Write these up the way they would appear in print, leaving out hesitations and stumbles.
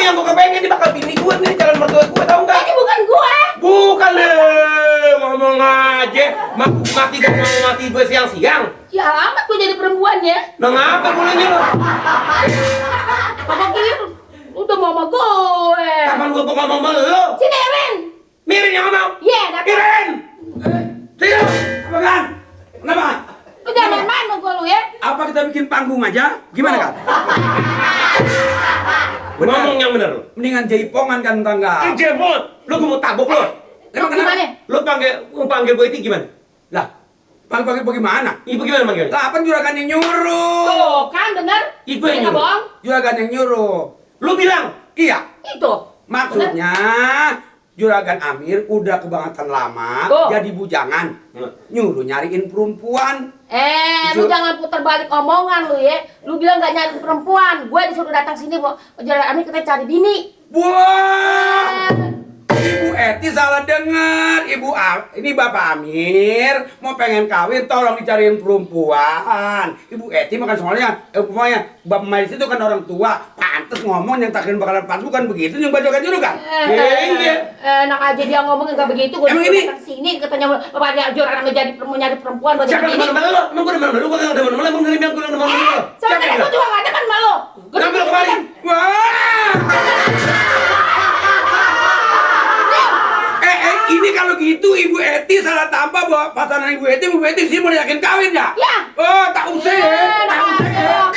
yang gue kepengen ini bakal bini gue nih, calon mertua gue, tau nggak? Ini bukan gue. Bukan ngomong aja. Mati gak mau mati gue siang-siang. Ya amat gue jadi perempuannya. Nah ngapa mulanya lo? Papa kira udah mau sama gue. Kapan gue ngomong sama lo? Sini Erin. Mirin yang ngomong. Iya, datang. Mirin. Sini. Apa kan? Kenapa? Lu jangan main-main sama gue lu ya. Apa kita bikin panggung aja? Gimana kan? Ngomong yang bener lo. Mendingan jaipongan kan tangga. Jebot. Lo gue mau tabok lo. Emang Gimana? kenapa? Lo panggil gue itu gimana? Lah, pagi-pagi bagaimana? Ibu gimana manggil? Lah, apa juragan yang nyuruh? Tuh kan bener. Ibu yang Nggak nyuruh. bohong. Juragan yang nyuruh. Lo bilang. Iya, Itu. maksudnya juragan Amir udah kebangetan lama Tuh. jadi bujangan. Nyuruh nyariin perempuan. Lu jangan putar balik omongan lu ya. Lu bilang gak nyari perempuan. Gue disuruh datang sini bu. Juragan Amir kita cari bini. Wah, Ibu Eti salah dengar. Ini Bapak Amir mau pengen kawin, tolong dicariin perempuan. Ibu Eti makan soalnya, pokoknya Bapak Maris itu kan orang tua, pantes ngomong yang takdirin bakalan pas, bukan begitu yang bacokan dulu kan? Enak aja dia ngomong gak begitu. Gue Emang disuruh ini? datang sini katanya Bapak Juragan Amir mau nyari perempuan buat Siapa jadi bini. teman-teman lo? Emang gue demen lo? Gue gak demen lo? Emang dari bilang gue demen lo? Soalnya gue juga gak demen sama lu. Kenapa lo kemarin? Wah! Ini kalau gitu Ibu Eti salah tambah bahwa pasangan Ibu Eti sih mau yakin kawin ya? Ya. Oh, tak usah ya, tak usah ya.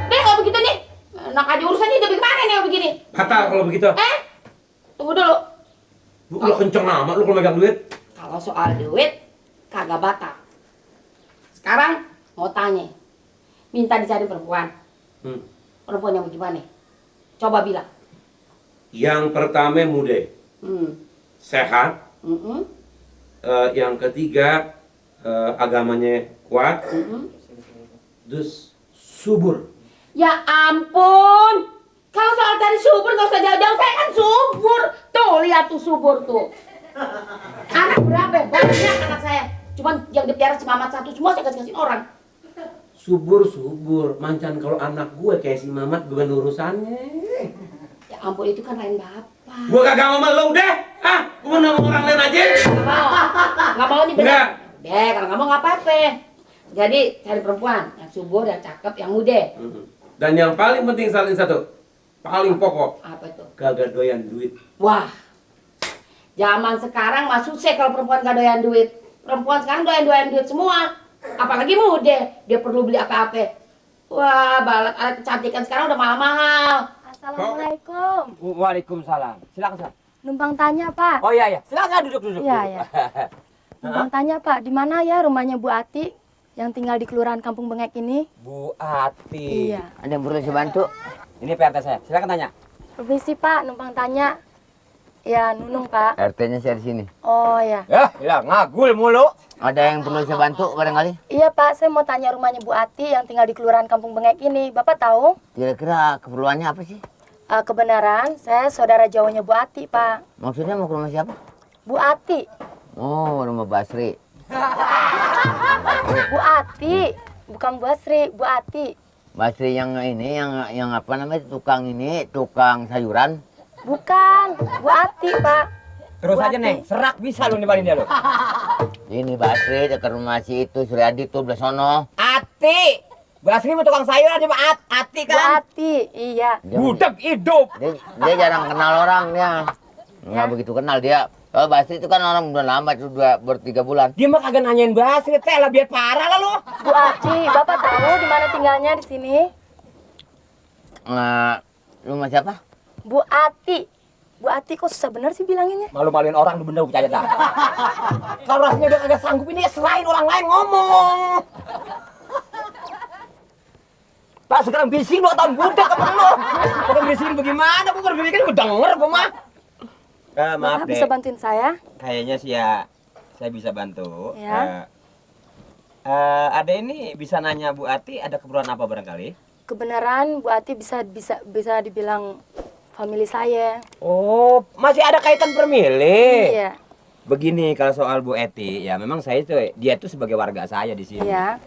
Deh kalau begitu nih. Enak aja urusannya udah bagaimana nih kalau begini. Batal kalau begitu. Tunggu dulu. Lo kenceng amat lo kalau megang duit. Kalau soal duit kagak batal. Sekarang mau tanya. Minta dicari perempuan. Perempuan yang bagaimana? Coba bilang. Yang pertama muda, sehat. Yang ketiga agamanya kuat. Terus subur. Ya ampun. Kalau soal cari subur gak usah jauh-jauh. Saya kan subur. Tuh lihat tuh subur tuh. Anak berapa? Banyak anak saya. Cuman yang dipiara si Mamat satu semua saya kasih orang. Subur. Mancan kalau anak gue kayak si Mamat gue urusannya. Ya ampun itu kan lain bapak. Gue kagak mau sama lo udah. Gue mau sama orang lain aja. Gak mau nih bener. Enggak. Deh kalau gak mau gak apa-apa. Jadi cari perempuan yang subur, yang cakep, yang muda. Dan yang paling penting salin satu, paling pokok, Apa tuh? kagak doyan duit. Wah, zaman sekarang mah susah kalau perempuan gak doyan duit. Perempuan sekarang doyan duit semua. Apalagi muda, dia perlu beli apa-apa. Wah, alat kecantikan sekarang udah mahal-mahal. Assalamualaikum. Waalaikumsalam. Silakan, Sa. Numpang tanya, Pak. Oh iya, silakan duduk. Iya. Numpang tanya, Pak, di mana ya rumahnya Bu Ati yang tinggal di Kelurahan Kampung Bengek ini? Bu Ati. Iya. Ada yang perlu saya bantu? Ini PRT saya. Silakan tanya. Permisi, Pak, numpang tanya. Ya, Nunung, Pak. RT-nya saya di sini. Oh, ya. Ya, ngagul mulu. Ada yang perlu saya bantu barangkali? Iya, Pak, saya mau tanya rumahnya Bu Ati yang tinggal di Kelurahan Kampung Bengek ini. Bapak tahu? Kira-kira keperluannya apa sih? Kebenaran, saya saudara jauhnya Bu Ati, Pak. Maksudnya mau ke rumah siapa? Bu Ati. Oh, rumah Basri. Bu Ati. Bukan Bu Asri, Bu Ati. Basri yang ini, yang apa namanya, tukang sayuran. Bukan, Bu Ati, Pak. Terus Bu aja, Ati. Neng. Serak bisa lu nibalin dia lu. Ini Basri dekat rumah si itu, Suryadi tuh, belah sono. Ati. Basri mau tukang sayur aja, Pak. Ati Bu kan. Ati, iya. Budak hidup. Dia jarang kenal orang dia. Nggak begitu kenal dia. Kalau Basri itu kan orang udah lama, itu 3 bulan. Dia mah kagak nanyain Basri, teh lah biar parah lah lu. Bu Ati, Bapak tahu di mana tinggalnya di sini? Rumah siapa? Bu Ati. Bu Ati kok susah bener sih bilanginnya? Malu-maluin orang lu bener percaya dah. Kalau rasanya udah kagak sanggup ini, selain orang lain ngomong. Pak sekarang bising 2 tahun budak apa lu? Bukan bising bagaimana? Gua berpikir gua denger gua mah. Maaf Bapak bisa bantuin saya? Kayaknya sih ya saya bisa bantu. Ya. Ada ini bisa nanya Bu Ati ada keperluan apa barangkali? Kebenaran Bu Ati bisa dibilang family saya. Oh, masih ada kaitan permili. Iya. Begini kalau soal Bu Eti, ya memang saya itu dia tuh sebagai warga saya di sini. Iya.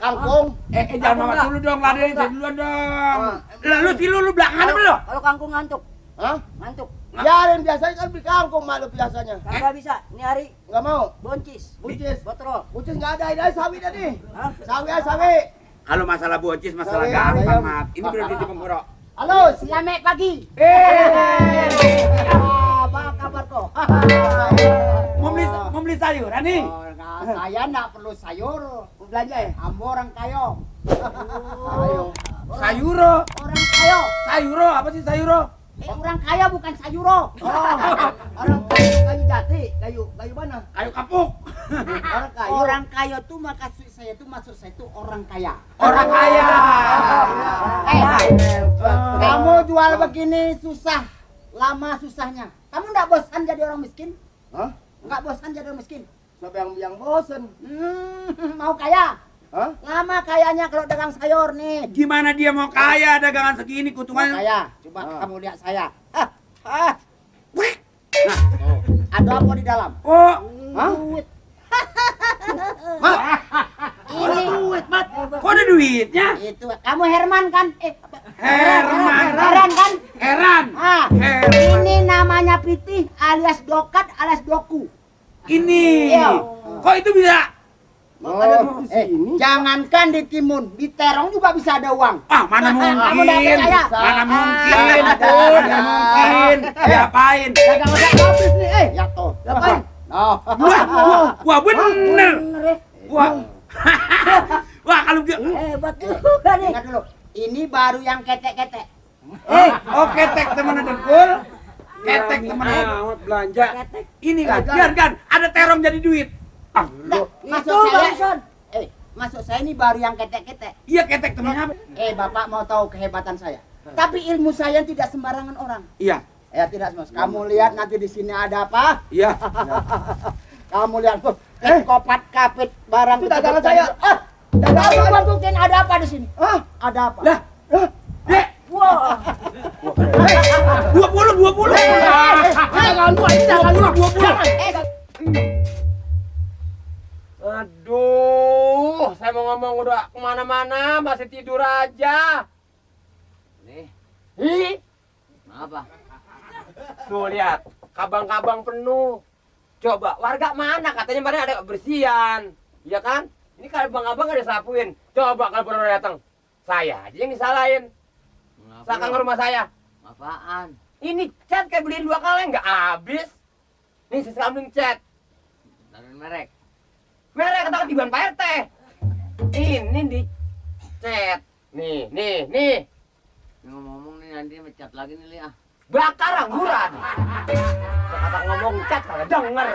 kangkung. Jangan mamat dulu dong, ladenin saya duluan dong. Lalu lu belakangan apa lo? Kalau kangkung ngantuk. Hah? Ngantuk. Biarin biasanya kan beli kangkung malu biasanya. Kagak bisa. Ini hari Nggak mau. boncis. Buncis. Botol. Buncis nggak ada, ini sawi tadi. Hah? Sawi ya sawi. Kalau masalah bocis, masalah Sawi, gampang, ayam. Mat. Ini bener di Penggoro. Halo, selamat pagi. Apa kabar kok? Mau beli sayuran nih? Oh, nah, saya nggak perlu sayur. Mau belanja ya? Ambo orang kayo. Ayo. Sayuro. Orang kayo. Sayuro, apa sih sayuro? Orang kaya bukan sayuro. Orang kayu jati, kayu mana? Kayu kapuk. Orang kaya tuh maksud saya tuh orang kaya. Orang kaya. Kamu jual begini susah, lama susahnya. Kamu nggak bosan jadi orang miskin? Hah? Nggak bosan jadi orang miskin? Siapa yang bosan? Mau kaya? Hah? Lama kayanya kalau dagang sayur nih. Gimana dia mau kaya dagangan segini Mau kutungan? kaya? Coba kamu lihat saya. Nah, ada apa di dalam? Oh, Hah? Mat, ini duit, Mat. kok ada duitnya? Itu kamu Herman kan? Herman. Heran kan? Heran. Ah, Herman. ini namanya Pitih alias Dokat alias Doku. Ini. Iya. Kok itu bisa? Jangankan di Timun, di Terong juga bisa ada uang. Ah, mana Kamu nggak mungkin? percaya? Mana mungkin? Ada. Mana mungkin? Diapain? Dagang udah habis nih, ya toh. Ngapain? Wah, bener. Wah. Wah, kalau dia Hebat juga nih. Dengar dulu. Ini baru yang ketek-ketek. oh ketek temen dengkul. Ketek temen belanja. Ini kan, ada terong jadi duit. Ah, Maksud Itu saya, barusan. maksud saya ini baru yang ketek-ketek. iya ketek temen apa? Bapak mau tahu kehebatan saya. Tapi ilmu saya tidak sembarangan orang. Iya, Ya tidak semua. Kamu lihat nanti di sini ada apa? iya. Kamu lihat tuh, kopat kapit barang Itu dagangan saya. Kamu buktiin ada apa di sini? Ada apa? Lah, Dek. Wah. 20. Jangan gua, ini jangan gua. 20. Aduh, saya mau ngomong udah kemana-mana, masih tidur aja. Nih, Ih, apa? tuh lihat, kabang-kabang penuh. Coba, warga mana? Katanya kemarin ada kebersihan. Iya kan? Ini kabang-kabang ada sapuin. Coba kalau pernah datang, saya aja yang disalahin. Silakan ke rumah saya. Apaan? Ini cat kayak beliin 2 kali nggak habis. Nih, sisa kambing cat. Dari merek. Mereka kata di Pak RT. Ini di cat. Nih. Ngomong-ngomong nih nanti mecat lagi nih, Li. Bakar angguran. Kata ngomong cat kagak denger.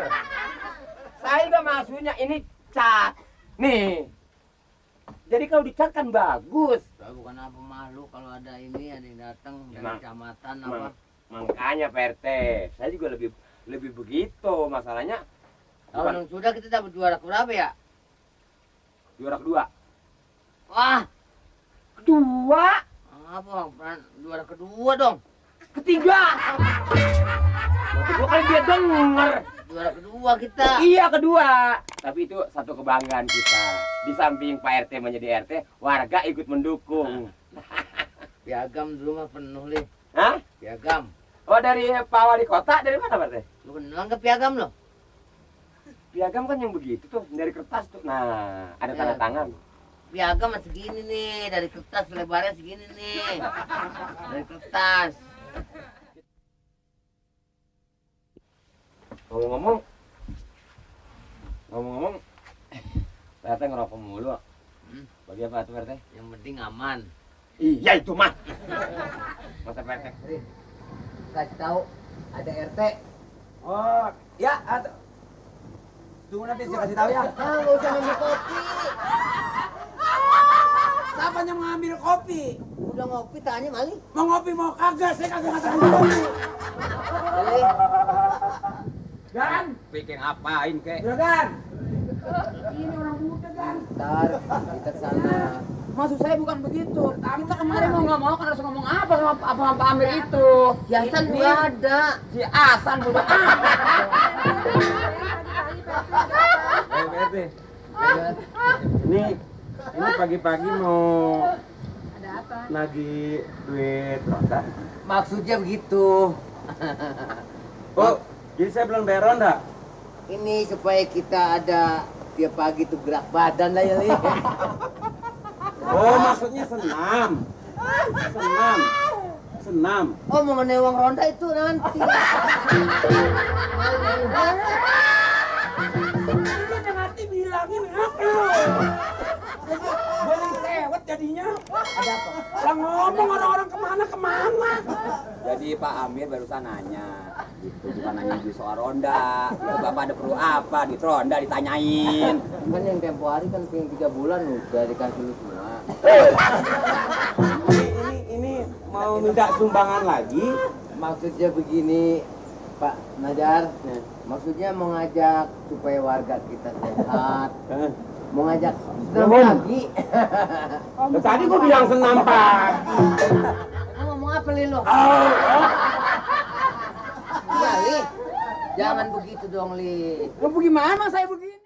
Saya juga maksudnya ini cat. Nih. Jadi kalau dicat kan bagus. Saya bukan apa malu kalau ada ini ada yang datang dari Emang- kecamatan apa. Makanya Pak RT, saya juga lebih begitu masalahnya. Tahun yang sudah kita dapat juara berapa ya? Juara kedua. Wah, Kedua, apa Bang? Juara kedua dong. ketiga. Waktu 2 kali dia denger. Juara kedua kita. Iya kedua. Tapi itu satu kebanggaan kita. Di samping Pak RT menjadi RT, warga ikut mendukung. Piagam dulu mah penuh, Li. Hah? Piagam. Oh dari Pak Wali Kota, dari mana Pak RT? Lu kenal ke piagam lo? Piagam kan yang begitu tuh, dari kertas tuh. Nah, ada tanda tangan. Piagam masih segini nih, dari kertas lebarnya segini nih. Dari kertas. Ngomong-ngomong, Pak RT ngerokok mulu. Bagi apa tuh Pak RT? Yang penting aman. Iya itu mah. Masa Pak RT? Kasih tahu ada RT. Oh, ya, tunggu nanti saya kasih tahu ya. Nggak usah minum kopi. Siapa yang ngambil kopi? Udah ngopi tanya Mali. Mau ngopi mau kagak? Saya kagak ngasih kopi. Gan, Bikin apain kek? udah Gan. Ini orang muda Gan. Ntar kita sana. Maksud saya bukan begitu. Kita kemarin mau nggak mau kan harus ngomong apa sama Pak Amir itu. Hiasan Ini juga ada. Si Asan udah RT. Ini Ini pagi-pagi mau nagih duit ronda. Maksudnya begitu. Oh, jadi saya belum bayar ronda? Ini supaya kita ada tiap pagi tuh gerak badan lah ya, Li. Oh, maksudnya senam. Senam. Oh, mau menewang ronda itu nanti. Ini nanti bilangin apa lu? Gue yang sewet jadinya. Ada apa? Lah ngomong orang-orang kemana. Jadi Pak Amir barusan nanya, gitu bukan nanya di soal ronda. Ya, Bapak ada perlu apa di ronda ditanyain. Kan yang tempo hari kan yang 3 bulan udah dikasih lu semua. Ini mau minta sumbangan lagi? Maksudnya begini, Pak Najar. Maksudnya mau ngajak supaya warga kita sehat. Mau ngajak senam pagi. Tadi gua bilang senam pagi. Emang ngomong apa Li lo? Ya Li, jangan begitu dong Li. Lo gimana saya begini?